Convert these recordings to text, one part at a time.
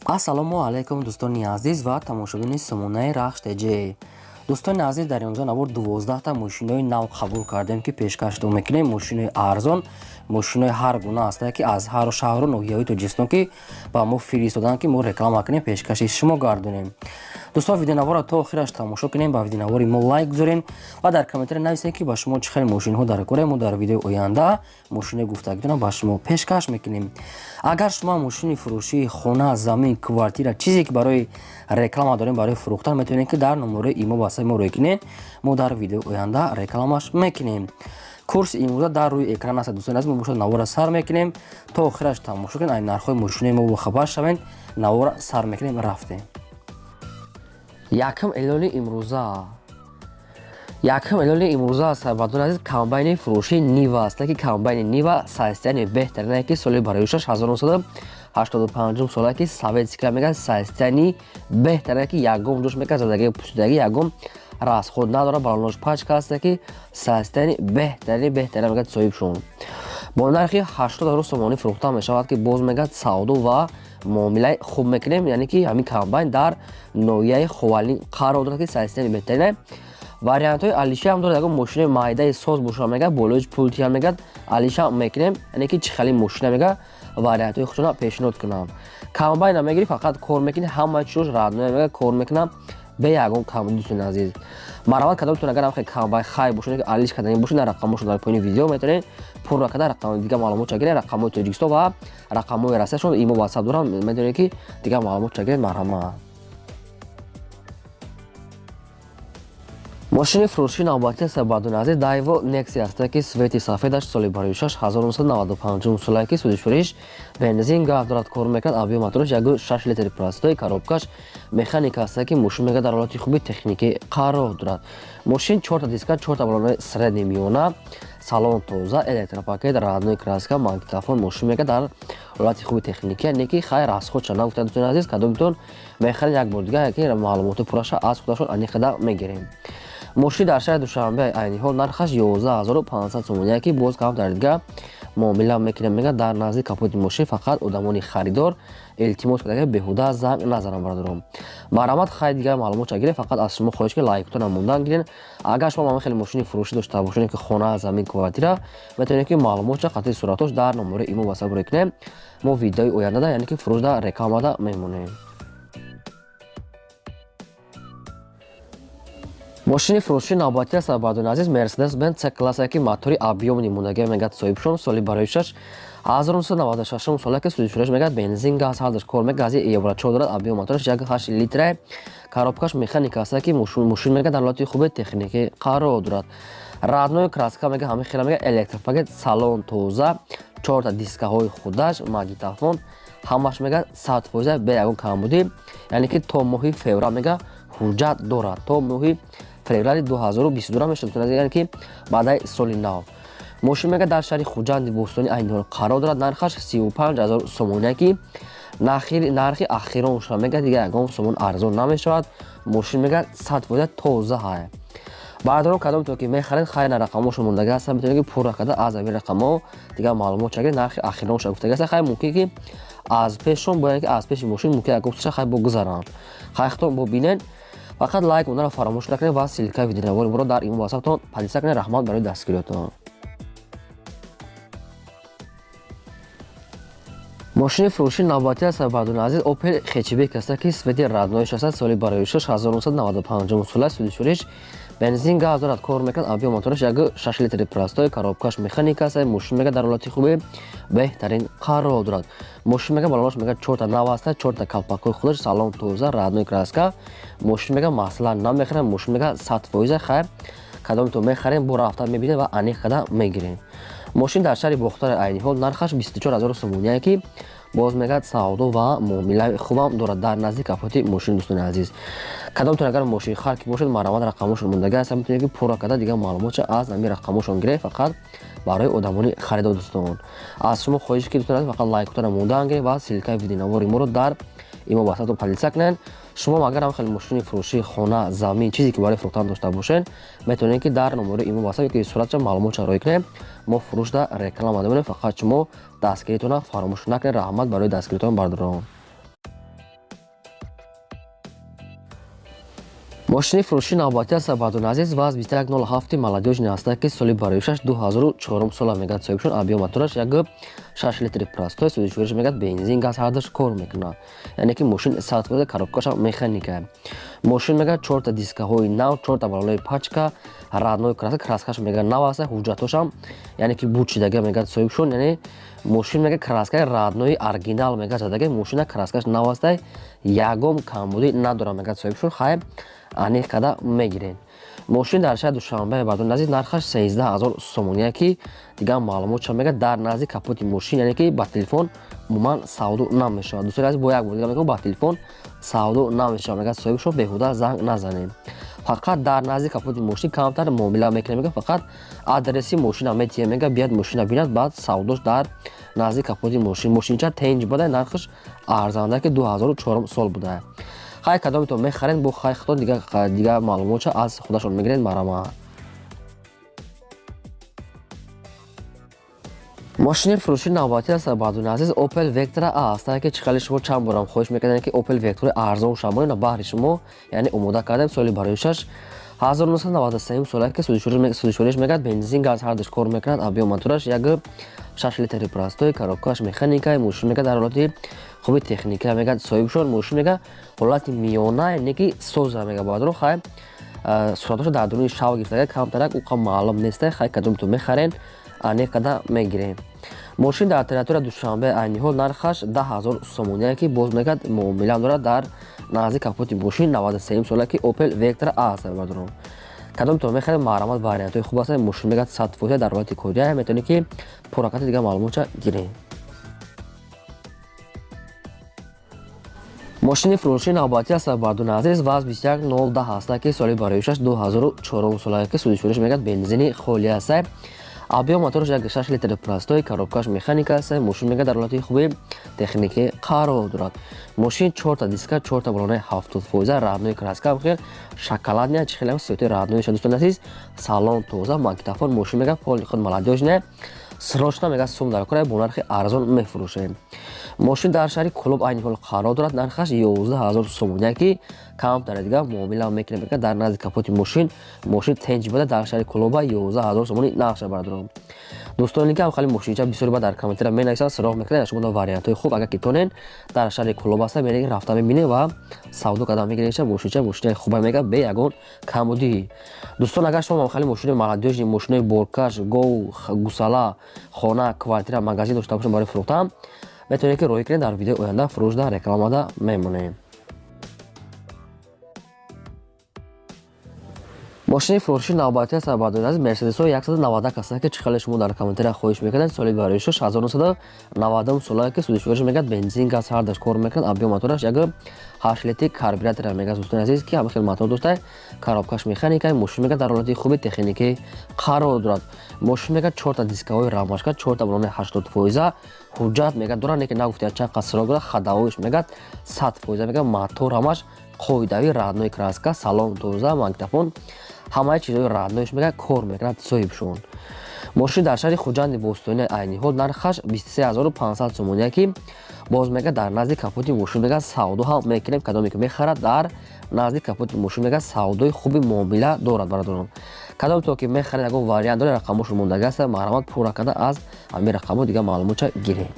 Ассалому алайкум, дӯстони азиз ва тамошобини сомонаи Рахш ТЖ. Дӯстони азиз, дар имрӯза навор 12та мошинои нав қабул кардем, ки пешкаштон мекунем. Мошинои арзон, мошинои ҳар гуна ҳастае, ки аз ҳар шаҳру ноҳияҳои Тоҷикистон, ки ба мо фиристоданд, ки мо реклама кунем, пешкаши шумо гардонем. Дӯстон, видеонаворро то охираш тамошо кунем, ба видеонавори мо лайк гузорем ва дар комментария нависем, ки ба шумо чӣ хел мошинҳо дар кора. Мо дар видеои оянда мошинои гуфтагитонро ба шумо пешкаш мекунем. Агар шумо мошини фурӯшии хона, замин, квартира, чизе ки барои реклама дорем, барои фурӯхтан, метавонед, ки дар номерои имо васаи мо рӯй кунед. Мо дар видеои оянда рекламаш мекунем. Курси имрӯза дар рӯи экран аст. Дӯстони азиз, мо бошад навора сар мекунем, то охираш тамошо кунед, ай нархҳои мошинои мо бохабар шавед. Навора сар мекунем, рафтем. Якм эълони имрӯза, якм эълони имрӯза аст, бародари азиз, комбайни фурӯшии Нива аст, ки комбайни Нива состояние беҳтарине, ки соли бароишаш 1985 сола, ки советская, мегӯяд, состояние беҳтарине, ки ягон ҷош, мегӯяд, задаги, пусидаги, ягон расход надорад, балонош пачка аст, ки состояние беҳтарини беҳтарин, мегӯяд, соҳибшон бо нархи 80 000 сомонӣ фурӯхта мешавад, ки боз, мегӯяд, савдо ва муомилаи хуб мекунем. Яъне ки ҳамин комбайн дар ноҳияи Ховалин қарор дорад, ки состояние беҳтарине. Вариантҳои алиша ҳам дорад. Ягон мошинаи майдаи соз боша, мегӯяд, болои пултиам, мегӯяд, алиша мекунем. Яъне ки чӣ хели мошина, мегӯяд, вариантҳои худшона пешниҳод кунам. Комбайна мегирӣ, фақат кор мекунӣ, ҳама чизош родной, мегӯяд, кор мекунам бе ягон камбуди. Дӯстони азиз, марҳамат, кадомтон агар ҳам комбайн хай бошад, ки алиш кардани бошад, дар рақамошон дар поёни видео метавонед пурра карда рақами дигар маълумотча гиред. Рақамҳои Тоҷикистон ва рақамҳои Россияшон, имо, ватсап дорам, метавонед, ки дигар маълумотча гиред. Марҳамат. Мошини фурӯшии навбатӣ аст, бародарони азиз, Дайво Некси аст, ки цвети сафедаш, соли бароишаш 1995 сола, ки сӯзишвориш бензин, газ дорад, кор мекунад, объём мотораш 1,6 литри простой, коробкаш механика аст, ки мошин, мега, дар ҳолати хуби техникӣ қарор дорад. Мошин чорта диска, чорта балонои средний, миёна, салон тоза, электропакет, родной краска, магнитофон. Мошин, мега, дар ҳолати хуби техникӣ, яъне ки хайр, расходша нагуфта. Дӯстони азиз, кадомитон мехаред, як бор дигар ки маълумоти пурраша аз худашон аниқада мегирем. Мошин дар шаҳри Душанбе, айни ҳол нархаш 11 500 сомонӣ, ки боз кам дар дига муомила мекунем. Мега, дар назди капоти мошин фақат одамони харидор илтимос карда, беҳуда занг назанам. Бародаром, марҳамат, хайр, дигар маълумотша гиред. Фақат аз шумо хоҳиш, ки лайктона мондан гирен. Агар шумо ҳамин хеле мошини фурӯшӣ дошта бошед, ки хона, замин, квартира, метавонед, ки маълумотша қатъи суратош дар номерои имо васап рӯй кунем. Мо видеои ояндада, яъне ки фурӯшда, рекламада мемонем. Мошини фурӯшии навбатӣ аст, бародарони азиз, Мерседес Бенз С классе, ки мотори объёмни мондагӣ, мегӯяд, соҳибшон, соли бароишаш 1996 сола, ки сӯзишвориш, мегӯяд, бензин, газ ҳардаш кор мекунад, гази евро 4 дорад, объём мотораш 1,8 литра, коробкаш механика аст, ки мошин, мегӯяд, дар ҳолати хуби техникӣ қарор дорад, родной краска, мегӯяд, ҳамин хела, мегӯяд, электропакет, салон тоза, чорта дискаҳои худаш, магнитофон, ҳамаш, мегӯяд, 100% бе ягон камбудӣ. Яъне ки то моҳи феврал, мегӯяд, ҳуҷҷат дорад, то моҳи феврали 2022 мешавад, яъне ки баъдаи соли нав. Мошин, мега, дар шаҳри Хуҷанди бостонӣ айни ҳол қарор дорад. Нархаш 35 000 сомонӣ, ки нархи ахирон шуда, мега, дигар ягон сомон арзон намешавад. Мошин, мега, 100% тоза ҳай. Бародарон, кадомтон ки мехаред, хайр, на рақамошон мондагӣ ҳастанд, метавонед, ки пурра карда аз ҳамин рақамҳо дигар маълумот чагиред. Нархи ахирон шуда гуфтагӣ аст. Хайр, мумкин ки аз пешшон бояд, ки аз пеши мошин мумкин ягон чиза хайр бо гузаранд. Хайр, худтон бо бинед. Фақат лайк монданро фаромӯш накунед ва ссылкаи видеонавори моро дар имо, ватсаптон поделиться кунед. Раҳмат барои дастгириётон. Мошини фурӯшии навбатӣ аст, бародарони азиз, Опел хетчбек аст, ки цвети роднойш аст, соли бароишаш 1995 сола, сӯзишвориш бензин, газ дорад, кор мекунад, объём мотораш 1,6 литри простой, коробкаш механика аст. Мошин, мега, дар ҳолати хуби беҳтарин қарор дорад. Мошин, мега, балонош, мега, чорта нав аст, чорта калпакҳои худаш, салон тоза, родной краска. Мошин, мега, масъала намехӯрад. Мошин, мега, 100%. Хайр, кадомитон мехарем, бо рафта мебинем ва аниқ карда мегирем. Мошин дар шаҳри Бохтари, айни ҳол нархаш 24 000 сомоние, ки боз, мегӯяд, савдо ва муомилаи хубам дорад. Дар назди капоти мошин, дӯстони азиз, кадомтон агар мошинхар ки бошед, марҳамат, рақамошон мондагӣ аст, метавонед, ки пурра карда дигар маълумотша аз ҳамин рақамошон гиред. Фақат барои одамони харидор. Дӯстон, аз шумо хоҳиш, ки, дӯстон азиз, фақат лайкотона мондаан гиред ва ссылкаи видеонавори моро дар имо, ватсаптон поделиться кунед. Шумо агар ҳам хеле мошини фурӯшии хона, замин, чизе ки барои фурӯхтан дошта бошед, метавонед, ки дар номерои имо, ватсап ки суратша, маълумотша роӣ кунед. Мо фурӯшда реклама мемонем. Фақат шумо дастгиритонро фаромӯш накунед. Раҳмат барои дастгиритон, бародарон. Мошини фурӯши навбатӣ аст, бардони азиз, ВАЗ 2107 молодёжный ҳаста, ки соли бароишаш 2004 сола мегӯяд соҳибшон. Объём мотораш 1,6 литри простой, сӯзишвориш мегӯяд бензин, газ ҳардаш кор мекунад, яъне ки мошин 100%, коробкаша механика. Мошин мегӯяд чорта дискаҳои нав, чорта балонаи пачка, родной краска, краскаш мегӯяд нав аста, ҳуҷҷатҳошам яъне ки бучидага мегӯяд соҳибшон. Яъне мошин мегӯяд краскаи родной оригинал мегӯяд задага, мошина краскаш нав аста, ягон камбудӣ надорад мегӯяд соҳибшон. Хайр, аниқ карда мегирем. Мошин дар шаҳри Душанбе, бардони азиз, нархаш 13 000 сомония, ки дигар маълумотша мегӯяд дар назди капоти мошин, яъне ки ба телефон умуман савдо намешавад. Дӯстони азиз, бо як бор дига мегӯям, ба телефон савдо намешавад мегӯяд соҳибшон, беҳуда занг назанем, фақат дар назди капоти мошин камтар муомила мекунем. Мегӯяд, фақат адреси мошина метиҳем, мегӯяд, биёд мошина бинад, баъд савдош дар назди капоти мошин. Мошинча тенҷ буда, нархаш арзанда, ки 2004 сол буда. Хай, кадомитон мехаред, бо хай худтон дигар маълумотша аз худашон мегиред, марама. Мошини фурӯши навбатӣ аст, бардони азиз, Opel Vectra A аст, ки чӣ хеле шумо чанд борам хоҳиш мекардем, ки Opel Vectra арзон шавад, на баҳри шумо яъне омода кардем. Соли бароишаш 1993 сола, ки сӯзишвориш мегӯяд бензин, газ ҳардаш кор мекунад. Объём мотораш 1,6 литри простой, коробкаш механика. Мошин мегӯяд дар ҳолати хуби техника мегӯяд соҳибшон. Мошин мегӯяд ҳолати миёна, яъне ки соза мегӯяд баъдро. Хай, суратҳошо дар дуруни шав гирифтага, камтарак уқа маълум неста. Хай, кадомтон мехарен, аниқ карда мегирем. Мошин дар территория Душанбе айни ҳол нархаш 10 000 сомония, ки боз мегӯяд муомила дорад дар назди капоти мошин. 93 сола, ки Opel Vectra A аст, бардорон. Кадомтон мехаред, марҳамат, вариантҳои хуб ҳастанд. Мошин мегӯяд 100% дар ҳолати кория, метавонед ки пурракати дигар маълумотша гирем. Мошини фурӯши навбатӣ аст, бардони азиз, ВАЗ 21010 ҳаста, ки соли бароишаш 2004 сола, ки сӯзишвориш мегӯяд бензини холӣ аст. Объём мотораш 1,6 литр простой, коробкаш механика аст. Мошин мегӯяд дар ҳолати хуби техникӣ қарор дорад. Мошин чорта диска, чорта балонаи 70%, родной краска, хел шоколадная, чи хеле цвети родной ша. Дӯстони азиз, салон тоза, магнитофон. Мошин мегӯяд поли худ молодёжная, срочно мегӯяд сум дар кора, бо нархи арзон мефурӯшем. Мошин дар шаҳри Кӯлоб айни ҳол қарор дорад, нархаш 11 000 сомония, ки камтаре дигар муомила мекунем. Мегӯяд дар назди капоти мошин, мошин тенҷ буда, дар шаҳри Кӯлоба 11 000 сомони нархша, бардорам. Дӯстоне ки ҳам мошинча бисёр ба дар комментария менависанд, суроғ мекунед, шумо вариантҳои хуб агар ки тонен дар шаҳри Кӯлоб аста, меред, рафта мебинед ва савдо карда мегиред. Мошинча мошинаи хуба мегӯяд, бе ягон камбудӣ. Дӯстон, агар шумо хеле мошини молодёжный, мошинои боркаш, гов, гусала, хона, квартира, магазин дошта бошед барои фурӯхтан, метавонед ки роҳӣ кунед, дар видеои оянда фурӯшда рекламада мемонем. Мошини фурӯши навбатӣ аст, бардони азиз, Мерседесҳои 191 ҳастанд, ки чӣ хеле шумо дар комментария хоҳиш мекардед. Соли бароишаш 1990 сола, ки сӯзишвориш мегӯяд бензин, газ ҳардаш кор мекунад. Объём мотораш 1,8 литри карбюратора мегӯяд, дӯстони азиз, ки ҳама хел мотор дошта, коробкаш механика. Мошин мегӯяд дар ҳолати хуби техникӣ қарор дорад. Мошин мегӯяд чорта дискаҳои рамашка, чорта балонаи 80%, ҳуҷҷат мегӯяд дорад, не ки нагуфтия чанд қад срок дорад. Ходовойш мегӯяд 100%, мегӯяд мотор ҳамаш қоидави, родной краска, салон тоза, магнитофон, ҳамаи чизҳои роднойш мегӯяд кор мекунад соҳибшон. Мошин дар шаҳри Хуҷанди бостонӣ айни ҳол нархаш 23 500 сомония, ки боз мегӯяд дар назди капоти мошин мегӯяд савдо ҳам мекунем. Кадоме ки мехарад, дар назди капоти мошин мегӯяд савдои хуби муомила дорад, бародарон. Кадом то ки мехаред, ягон вариант доред, рақамошон мондаги аст, марҳамат, пурра карда аз ҳамин рақамҳо дигар маълумотша гирем.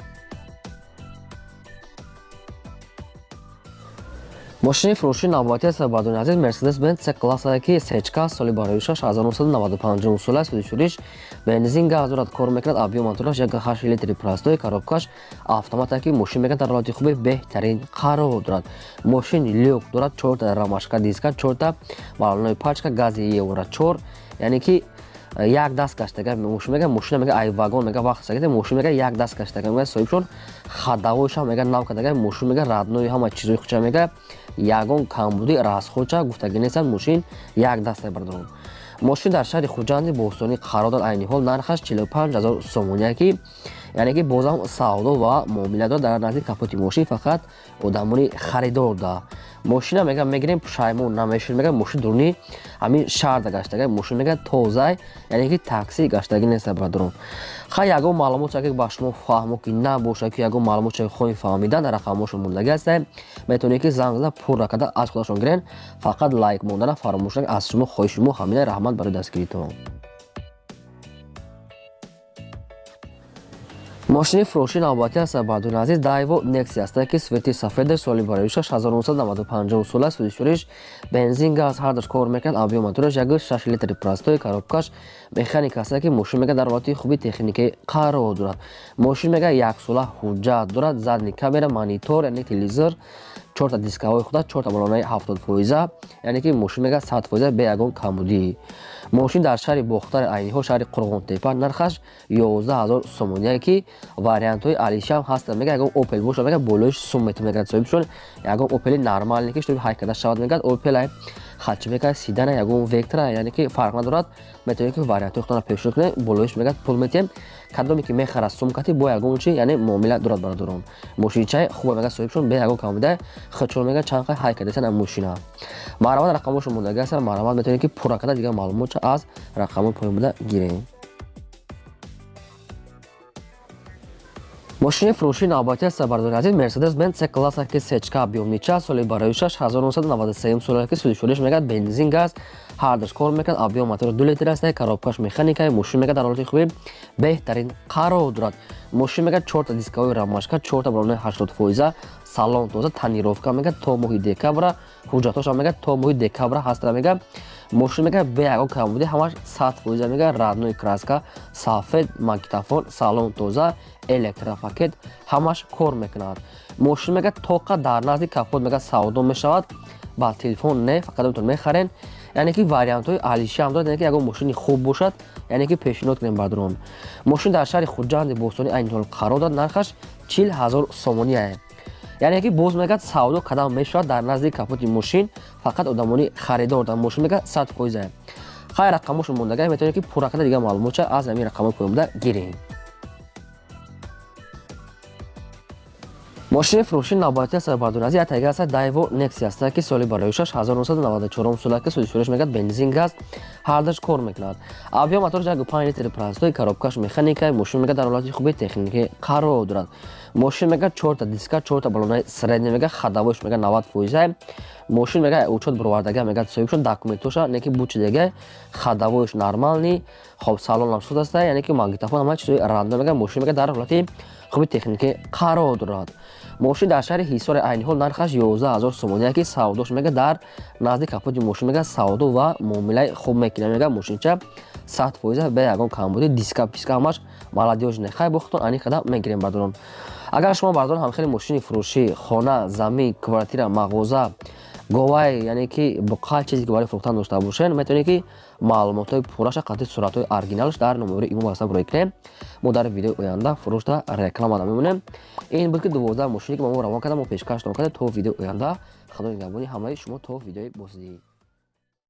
Мошини фурӯши навбатӣ аст, бардони азиз, Мерседес Бенз С класса, ки сечка, соли бароишаш 1995 сола, сӯзишвориш бензин, газ дорад, кор мекунад. Объём мотораш 1,8 литри простой, коробкаш автомат, ки мошин мегӯяд дар ҳолати хуби беҳтарин қарор дорад. Мошин люк дорад, чорта рамашка диска, чорта балонаи пачка, гази евро 4, яъне ки як даст гаштага мошин. Мега мошина мега ай вагон мега вақт сагида, мошин мега як даст гаштага мега соҳибшон, ходовойша мега нав кардага. Мошин мега родной, ҳама чизои худша мега ягон камбуди расходча гуфтагӣ нестанд, мошин як даста, бардорон. Мошин дар шаҳри Хуҷанди бостонӣ қарор дорад, айни ҳол нархаш 45 000 сомония, ки Яъне ки бозам савдо ва муомила дорад дар назди капоти мошин, фақат одамони харидор да. Мошина мега мегирем, пушаймон намешин, мега мошин дуруни ҳамин шаҳрда гаштага, мошин мега тозай, яъне ки такси гаштагӣ нест, бародарон. Хай, ягон маълумот ки ба шумо фаҳмо ки набошад, ки ягон маълумот хоҳем фаҳмидан, дар рақамҳошон мондагӣ ҳастем, метавонед ки занг зада пурра карда аз худашон гирен. Фақат лайк мондана фаромӯш накунед. Аз шумо хоҳиши мо ҳамина. Раҳмат барои дастгиритон. Мошини фурӯши навбатӣ аст, бародарони азиз, Daewoo Nexia аст, ки цвети сафеде, соли барои 1995 сола, сӯзишвориш бензин, газ ҳардаш кор мекунад, объём мотораш 1,6 литри простой, коробкаш механика аст, ки мошин мега дар ҳолати хуби техникӣ қарор дорад. Мошин мега яксола ҳуҷҷат дорад, задний камера, монитор, яъне телевизор, чорта дискаҳои худа, чорта балонаи 70%, яъне ки мошин мега 100% бе ягон камбудӣ. Мошин дар шаҳри Бохтари айниҳо, шаҳри Қурғонтепа, нархаш 11 000 сомоние, ки вариантҳои алишиам ҳастанд. Мега ягон Опел бошад, мега болоиш сум метавон мегӯяд соҳибшон, ягон Опели нормалне ки шутоби ҳай карда шавад, мегӯяд Опел хачбека, седана, ягон Вектра, яъне ки фарқ надорад, метавонед ки вариантҳои худро пешниҳод кунед, болоиш мегӯяд пул метиҳем. Кадоме ки мехарад сумкати бо ягон чи, яъне муомила дорад, бародарон. Мошинчаи хуба мегӯяд соҳибшон, бе ягон камбуда, хачон мегӯяд чанд қай ҳай кардасан мошина. Марҳамат, рақамҳошон мондагӣ ҳастанд, марҳамат, метавонед ки пурра карда дигар маълумотча аз рақамҳои поён буда гирем. Мошини фурӯшии навбатӣ аст, бародари азиз, Mercedes-Benz C-класса, ки сечка объёмнича, соли барои 1993 сола, ки сӯзишвориш мегӯяд бензин, газ ҳардаш кор мекунад, объём мотор 2 литр аст, коробкаш механика. Мошин мегӯяд дар ҳолати хуби беҳтарин қарор дорад. Мошин мегӯяд чорта дискаҳои рамашка, чорта балонаи 80%, салон тоза, тонировка мегӯяд то моҳи декабра, ҳуҷҷатҳошам мегӯяд то моҳи декабра ҳастра. Мегӯяд мошин мегӯяд бе ягон камбудӣ, ҳамаш 100% мегӯяд, родной краска, сафед, магнитофон, салон тоза, электропакет, ҳамаш кор мекунад. Мошин мегӯяд тоқа дар назди капот мегӯяд савдо мешавад, ба телефон не, фақат метон мехарен. Яъне ки вариантҳои алишиам дорад, яъне ки ягон мошини хуб бошад, яъне ки пешниҳод кунем, бародарон. Мошин дар шаҳри Хуҷанди бостонӣ айни ҳол қарор дорад, нархаш 40 000 сомоние, яъне ки боз мегӯяд савдо кадам мешавад дар назди капоти мошин, фақат одамони харидор дар мошин мегӯяд 100%. Хай, рақамҳошон мондагӣ, метавонед ки пурра карда дигар маълумотча аз ҳамин рақамҳои поён буда гирем. Мошини фурӯши навбатӣ аст, бародари азиз, як тайга аст, Daewoo Nexia аст, ки соли барои 1994 сола, ки сӯзишвориш мегӯяд бензин, газ ҳардаш кор мекунад, объём мотораш 1,5 литри простой, коробкаш механика. Мошин мегӯяд дар ҳолати хуби техникӣ қарор дорад. Мошин мегӯяд чорта диска, чорта балонаи средний, мегӯяд ходовойш мегӯяд 90%. Мошин мегӯяд учёт баровардага, мегӯяд соҳибшон документоша не ки бучидага, ходовойш нормальный, хоб, салонам суд аст, яъне ки магнитофон, ҳама чизои рандом. Мегӯяд мошин мегӯяд дар ҳолати хуби техникӣ қарор дорад. Мошин дар шаҳри Ҳисори айни ҳол нархаш 11 000 сомоние, ки савдош мега дар назди капоти мошин мега савдо ва муомилаи хуб мекунад. Мега мошинча 100% бе ягон камбудӣ, диска писка ҳамаш молодёжный. Хай, бо худтон ани қадам мегирем, бародарон. Агар шумо, бародарон, ҳамхели мошини фурӯшӣ, хона, замин, квартира, мағоза, говай, яъне ки буққа, чизе ки барои фурӯхтан дошта бошед, метавонед ки маълумотҳои пурраша қатъи суратҳои оригиналш дар номери имо баста бурой кунем. Мо дар видеои оянда фурӯшта реклама мемонем. Ин буд ки 12 мошине ки ба мо равон карда, мо пешкаш кардем. То видеои оянда, худо нигаҳбони ҳамаи шумо, то видеои боздид.